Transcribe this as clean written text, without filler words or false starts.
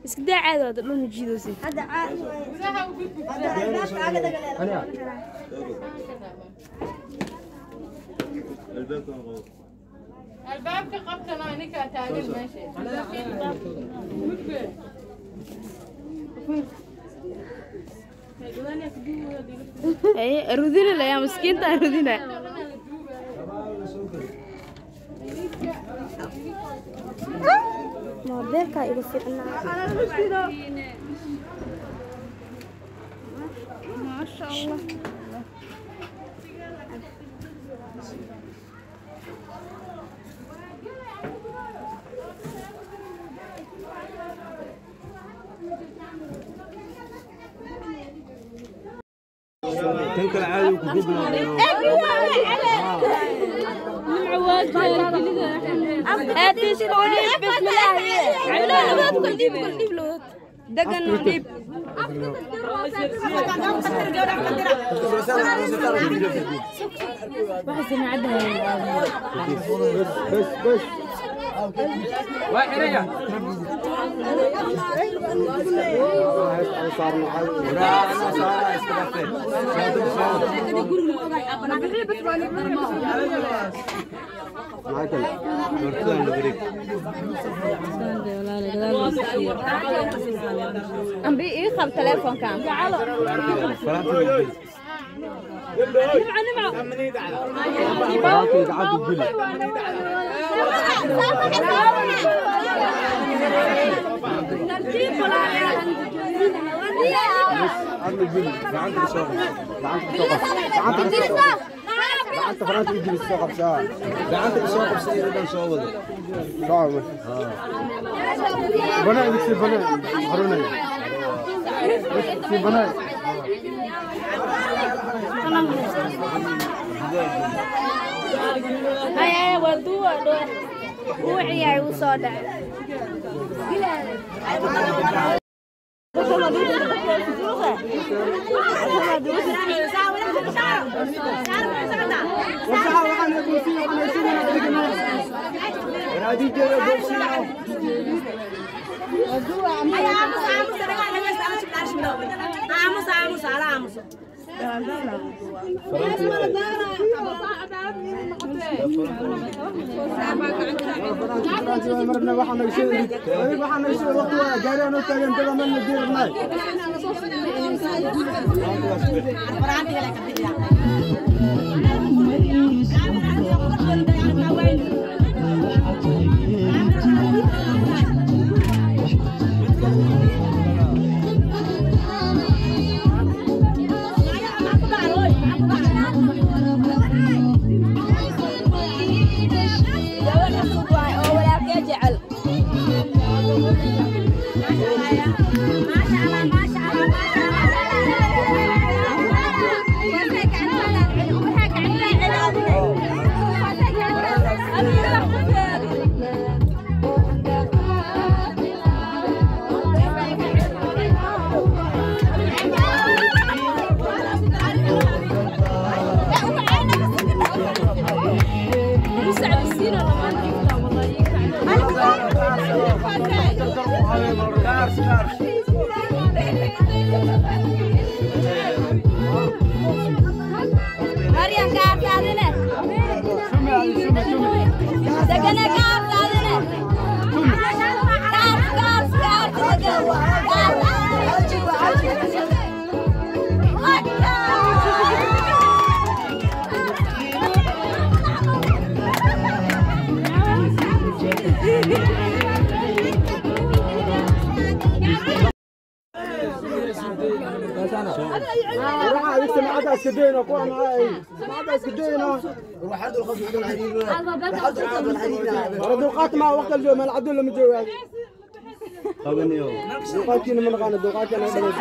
Iska daa caadi waa dhan jiidoosi. Hadda caadi hadda albaabka aga dagaleela. Albaabka qabtana ninkaa taagan meesha. Ay rudina la yaa miskiinta rudina. Moobeelka igu fiicnaa. Maasha Allah. Kan kale caadi ku gudbaa. بسم الله كل ديب كل ديب لوت دقن ديب. بس بس واحد رجع. أمبي إيه خب تليفون كان. نمعة gacanta faraanta u jibis soo qabsaa gacanta soo qabsaa iyo dhan soo wado soo bana si bana harunay si bana. Ay ay waduwa do wixii u soo dhacay. دوقات ما وقت الجو ما العدل لما جو دوقاتين من غانا دوقاتين انا